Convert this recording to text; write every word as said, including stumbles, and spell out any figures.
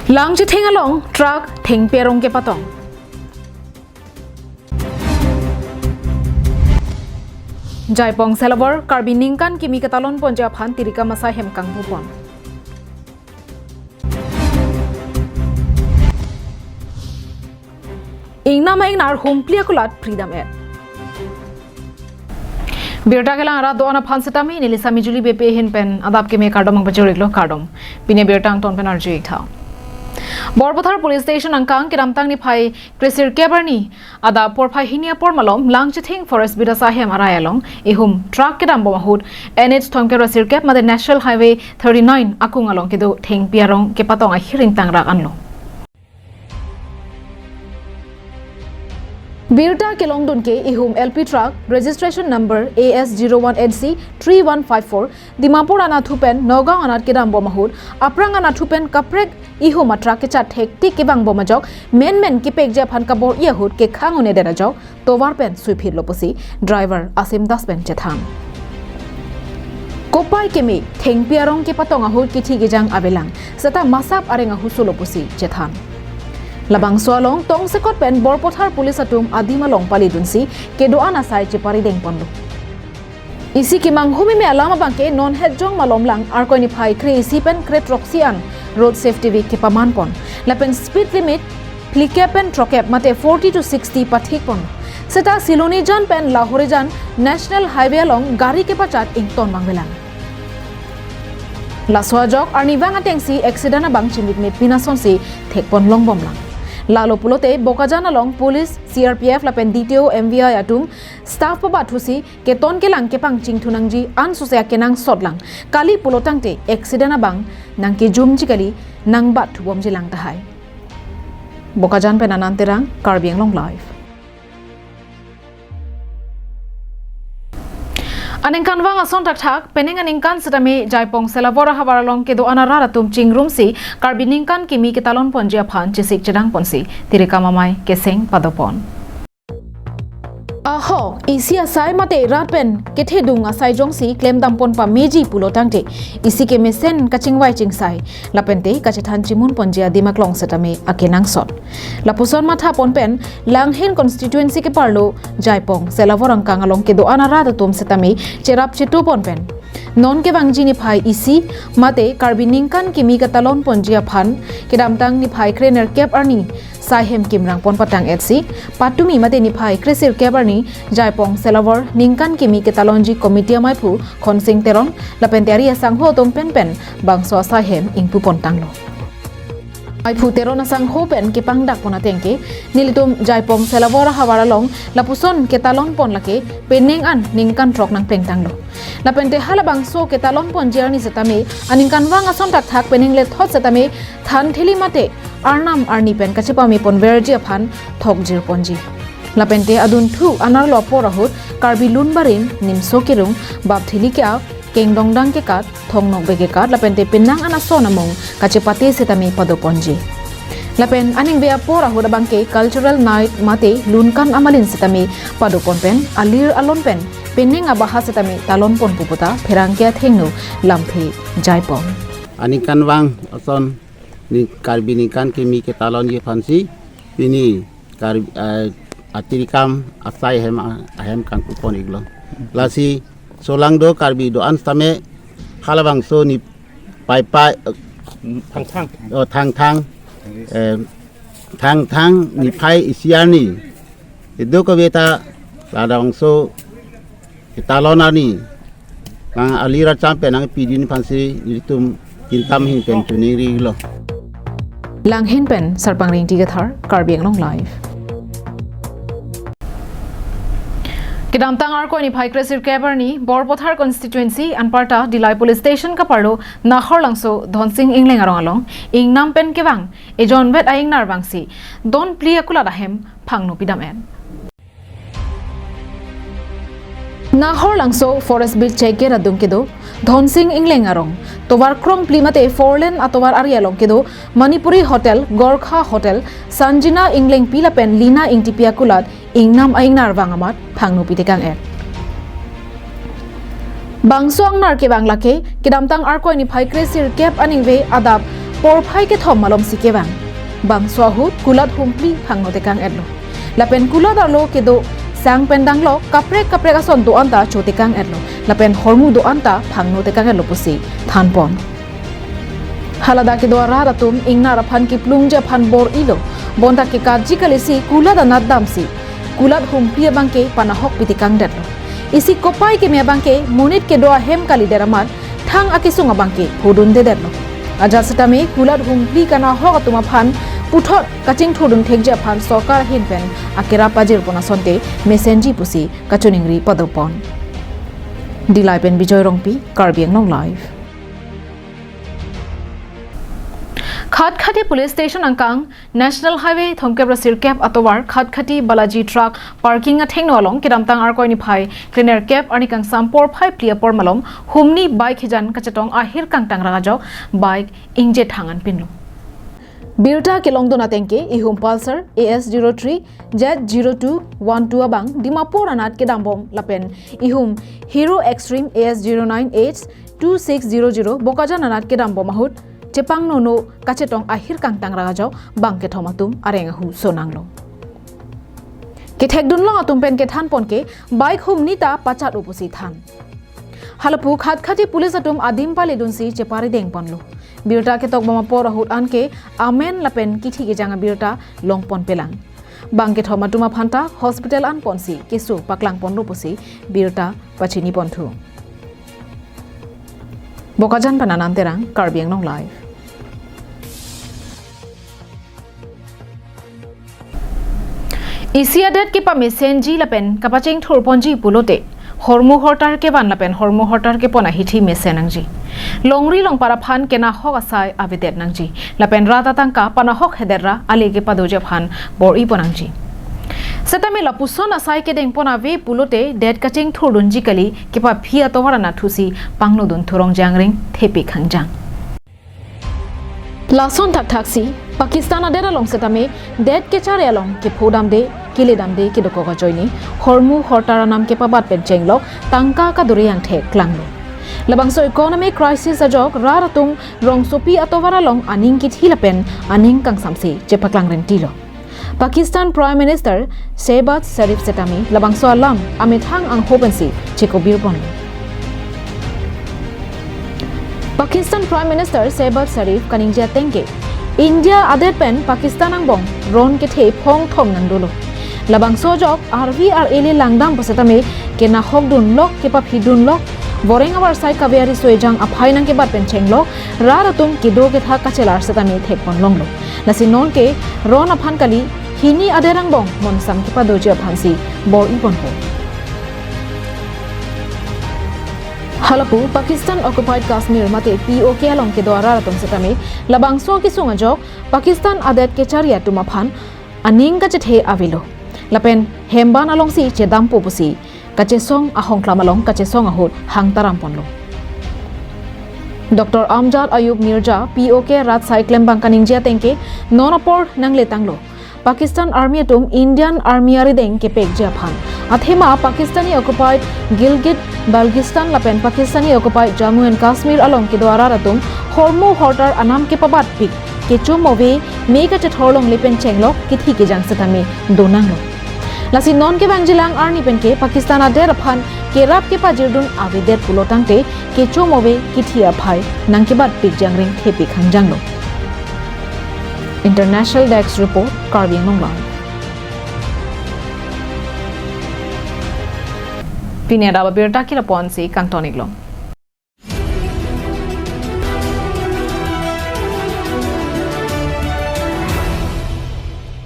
Langchithing along truck thengpi arong kepatong. Jaipong Selawor Karbi ningkan kimi ketalon ponji aphan tirikam asai hem kangpupon. Ingnam a-ingnar humpli akulat freedom act. Birta kelang arat do-an aphan setame neli Sami Juli Beypi ahin pen adap keme kardom nangpajir-iklo, kardom. Pini abirta angton pen arju-ik tha. Borpathar Police Station angkang kedamtang niphai kresirkep arni adap porphai hini apor malom Langchithing Forest Bid asai hem arai along ihum truck kedambom ahut N H thomkep ra sirkep mate National Highway thirty-nine akung along kedo thengpi arong kepatong ahir ingtangrak anlo. Birta kelongdun ke ihum L P truck registration number A S zero one H C three one five four Dimapur anathu pen Nagaon anat kedambom ahut aphrang anathu pen kaprek ihum a-truck kechat thektik kevangbom ajok menmen kepekji aphan kabor-i ahut kekhang un-edet ajok tovar pen suiphitlo pusi driver Asim Das pen chethan. Kopai keme thengpi arong kepatong ahut kithi kejang avelang, seta masap areng ahusolo pusi chethan. Labangso along tongsekot pen Borpathar Police atum adim along palidunsi kedo-an asai cheparidengponlo. Isi kemanghu meme alam abangke non hetjong malom lang Arkoi niphai kre-isi pen kre-throksi an Road Safety Week kepamanpon. Lapen speed limit phlikep pen throkep mate forty to sixty pathikpon. Seta Silonijan pen Lahorijan National Highway along gari kepachat ington vangvelang. Laso ajok arnivang atengsi accident abang chimitmit pin asonsi thekpon longbomlang. Lalo pulote Bokajan along police, C R P F lapen D T O M V I atum staff pabatthusi keton kelang kepangchingthunangji ansose akenangsotlang. Kali pulotangte accident abang nangkejumji kali, nangbatthubomjilang tahai. Bokajan pen Anand Terang, Karbi Anglong Live. Aningkanvang ason thakthak, penang aningkan setame Jaipong Selawor ahavar along kedo-an arat atum chingrumsi Karbi ningkan kimi ketalon ponji aphan chesik chedangponsi tirikam amei keseng padopon. Ahok isi asai mate rat pen kethedung asai jongsi klemdampon pameji pulotangte isi kemesen kachingvai chingsai lapente kachethan chimunponji adim aklong setame akenangsot. Lapuson mathapon pen Langhin constituency keparlo Jaipong Selawor angkang along kedo-an arat atum setame cherap chetupon pen non kevangji niphai isi mate Karbi ningkan kimi ketalon ponji aphan kedamtang niphai krenerkep arni sai hem kimrangpon patang-etsi patumi mate niphai kresirkep arni Jaipong Selawor ningkan kimi ketalonji committee ameiphu Khonsing Teron lapente ari asangho atum penpen bangso asai hem ingpupontanglo. Ameiphu Teron asangho pen kepangdakpon atengke nelitum Jaipong Selawor ahavar along lapuson ketalonpon lake penang an ningkan throk nangplengtanglo. Lapente halabangso ketalonponji arni setame aningkanvang ason thakthak penang lethot setame thanthili mate arnam arni pen kachepameponverji aphan thokjirponji. Lapente adunthu anarlo apor ahut Karbi lun barim, nimso kerung, bapthili ke-ak, kengdongdang kekat, thongnokbe kekat lapente penang an ason amung kachepate setame padoponji. Lapen aningve apor ahut abangke cultural night mate lunkan amalin setame padopon pen alir alon pen penang abaha setame talonpon pu puta pherangke athengno lamthe Jaipong. Aningkanvang ason ni Karbi ningkan kimi ketalonji aphansi pini Karbi, eh, atirikam asai hem a-, ahem kangpupon-iklo. Lasi solangdo Karbi do-an setame halabangso ni paipai, eh, Thangthang. Oh, Thangthang. Eh, Thangthang niphai isi arni. Ido kaveta ladangso ketalon arni nang alir acham pen nangpidun aphansi ilitum tirikam ahin pen chuningrilo. Langhin pen Sarpang Ringti Kathar, Karbi Anglong Live. Kedamtang Arkoi niphai kresirkep arni Borpathar constituency anparta Dillai Police Station keparlo Nahor Langso Dhonsing Engleng arong along ingnam pen kevang ejonvet a-ingnar vangsi don phli akulat ahem phangno pidam-et. Nahor Langso Forest Bid check gate adung kedo Dhonsing Engleng arong tovar krongphli mate four lane atovar ari along kedo Manipuri Hotel, Gorkha Hotel, Sanjina Englengpi lapen Lina Engtipi akulat ingnam a-ingnar vang amat phangno pitekang-et. Bangso angnar kevang lake kedamtang Arkoi niphai kresirkep aningve adap porphai kethom malomsi kevang. Bangso ahut kulat humpli phangno tekang-etlo. Lapen kulat arlo kedo sang pen danglok kaprek kaprek ason do-an ta cho tekang-etlo. Lapen hormu do-an ta phangno tekang-etlo pusi thanpon. Haladak kedo arat atum ingnar aphan kiplungji aphan bor-ilo. Bonta ke karji kalisi kulat anat damsi kulat humpli abangke panahok pitekangdetlo. Isi kopai keme abangke monit kedo ahem kalidet amat thang akesung abangke hodundedetlo. Ajat setame kulat humpli kanahok atum aphan puthot kachingthurdun thekji aphan sorkar ahin pen akerap pajirpon asonte mesenji pusi kachiningri padopon. Dilai pen Bijoy Rongpi, Karbi Anglong Live. Khatkhati Police Station angkang National Highway thomkep ra sirkep atovar Khatkhati Balaji Truck Parking athengno along kedamtang Arkoi niphai krenerkep arni kangsam porphai phli apor malom humni bike hijan kachetong ahir kangtang rang ajok bike ingje thang-an pinlo. Birta kelongdun atengke ihum Pulsar A S zero three Z zero two one two abang Dimapur anat kedambom lapen ihum Hero Xtreme A S zero nine H two six zero zero Bokajan anat kedambom ahut chepangnono kachetong ahir kangtang rang ajok bang kethom atum areng ahu sonanglo. Kethekdunlong atum pen kethanpon ke bike humni ta pachat-o pusi than. Halapu Khatkhati Police atum adim paledunsi cheparidengponlo. Birta ketokbom apor ahut anke amen lapen kithi kejang abirta longponpelang. Bang kethom atum aphanta hospital anponsi keso paklangponlo pusi birta pachiniponthu. Bokajan pen Anand Terang, Karbi Anglong Live. Isi adet kepamesenji lapen kapachingthurponji pulote hormu hortar kevan lapen hormu hortar kepon ahithi mesen nangji. Longri longpat aphan kenahok asai avedet nangji. Lapen rat atangka panahokhedet ra ale kepadoji aphan bor-ipon nangji. Setame lapuson asai kedengpon ave pulote det kachingthurdunji kali, kepaphi atovar anat thusi pangnodun thurong jangreng thepi khangjang. Lason thakthaksi Pakistan adet along setame det kechari along kephodamde keledamde kedokok ajoine hormu hortar anam kepabat pen chenglok tangka kaduri angthek klanglo. Labangso economic crisis ajok rat atum rongsopi atovar along aning kithi lapen aning kangsamse chepaklang rentilo. Pakistan Prime Minister Shehbaz Sharif setame labangso alam amethang angho pensi chekobirpon. Pakistan Prime Minister Shehbaz Sharif kaningje atengke India adet pen Pakistan angbong ron kethe phongthom nangdolo. Labangso ajok arvi ar-ele langdam pu setame kenahokdunlok kepaphidunlok voreng avarsai kave ariso ejang aphai nangkebat pen chenglok rat atum kedo kethak kachelar setame thekponlonglo. Lasi nonke ron aphan kali hini adet angbong monsam kepadoji aphansi bor-iponpo. Halapu Pakistan occupied Kashmir mate P O K along kedo arat atum setame labangso kesung ajok Pakistan adet kechari atum aphan aning kachethe avelo. Lapen hemban alongsi chedampo pusi kachesong ahongklam along kachesong ahut hangtaramponlo. Doctor Amjad Ayub Mirza, P O K rat asai klembang kaningje atengke non apor nangletanglo. Pakistan Army atum Indian Army arideng kepekji aphan. Athema Pakistani occupied Gilgit Baltistan lapen Pakistani occupied Jammu and Kashmir along kedo arat atum hormu hortar anam kepapatpik kecho move me kachethor longle pen chenglok kithi kejang setame donanglo. Lasi non kevangjilang arni penke Pakistan adet aphan kerap kepajirdun avedet pulo tangte kecho move kithi aphai nangkebatpik jangreng thepi khangjanglo. International Desk Report, Karbi Anglong Live. Pini adap abirta kiraponsi kangtoniklo.